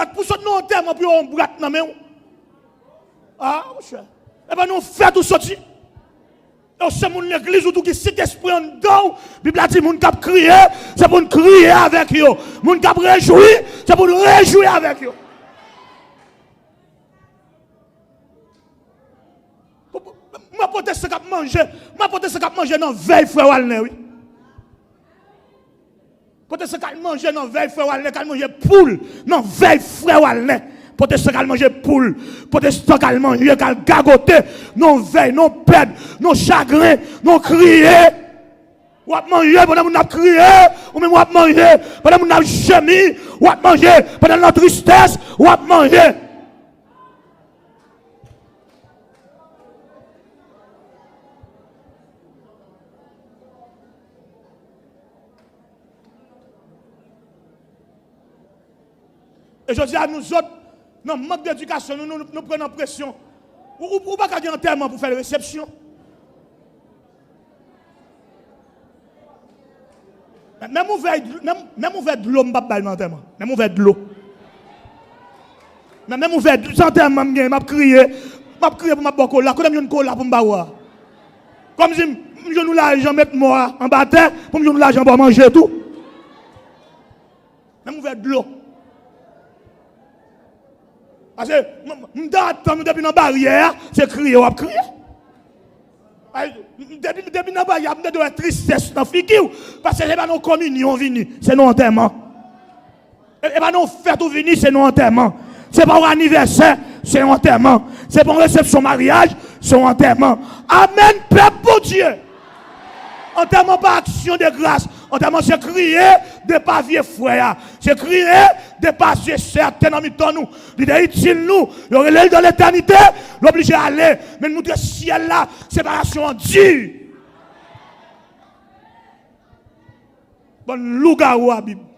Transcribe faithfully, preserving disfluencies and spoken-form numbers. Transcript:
Ak pou sot nan antèman pou yo yon brat nan men w. Ah, monchè. E pa nan yon fèt ou soti. Yo se moun legliz ou tou ki Sentespri anndan w. Bib la di moun k ap kriye, se pou n kriye avèk yo. Moun k ap rejwi, se pou n rejwi avèk yo. Mwen pote sa k ap manje, mwen pote sa k ap manje nan vèy frè Walnè, wi. Pote sa k al manje nan vèy frè Walnè, k al manje poul nan vèy frè Walnè. Pote sa k al manje poul, pote sa k al manje, k al gagote nan vèy, nan pèn, nan chagren, nan kriye. W ap manje pandan moun ap kriye, ou menm w ap manje pandan moun ap jemi, w ap manje pandan l nan tristès, w ap manje. E jodi a, nou zòt, nan mank de edikasyon, nou, nou, nou pran nan presyon. Ou, ou, ou pa ka gen antèman pou fè l resepsyon. Men, menm yon vèy, menm, menm yon vè dlo m p ap bay nan antèman. Menm yon vè dlo. Men, menm yon vè dlo, se antèman m gen, m ap kriye. M ap kriye pou m ap bò kola. Kote m jwenn kola pou m ba ou a? Kòmsi m, m jwenn yon lajan met mò a anba tè, pou m jwenn yon lajan ba w manje tou. Menm yon vè dlo. Paske m, m, m ta atann ou depi nan baryè a, se kriye w ap kriye. Ay, m, depi, depi nan baryè a, m tande wè tristès nan figi w. Paske se pa nan yon kominyon w vini, se nan yon antèman. E, e pa nan yon fèt ou vini, se nan yon antèman. Se pa yon anivèsè, se yon antèman. Se pa yon resepsyon maryaj, se yon antèman. Amèn, pèp Bondye! Antèman pa aksyon de gras. Antèman se kriye depa vye frè a. Se kriye depa vye sè a ki te nan mitan nou. Li te itil nou. Yo rele l nan letènite. L oblije ale. Men l moutre syèl la, separasyon an di. Bann lougawou a Bib.